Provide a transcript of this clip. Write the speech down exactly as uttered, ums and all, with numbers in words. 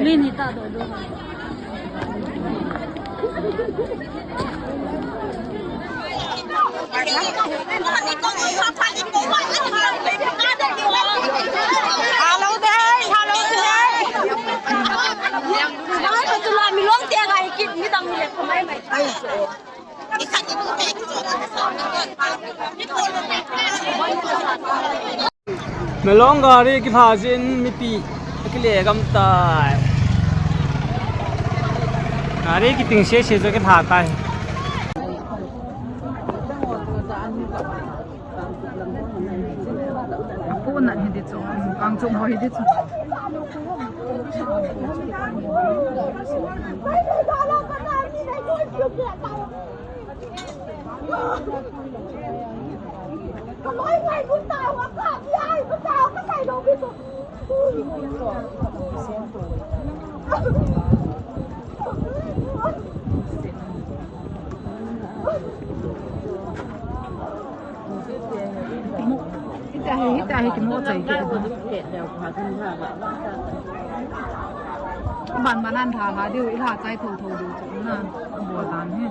Ni ni ta do do. Hello there, hello there. Ai, tu la mi long te ga kit ni dang ni le ko mai mai. Melong gari kipha jin mipi kile gam tai. Gari kiting se se jo kipha tai. Pu na hi di chu, kang chung ho hi di chu. Hita hi, hita hi, kimo chai ki. Ban ban an tha ha diu, i la chai tho tho diu chu na, bo dan hi.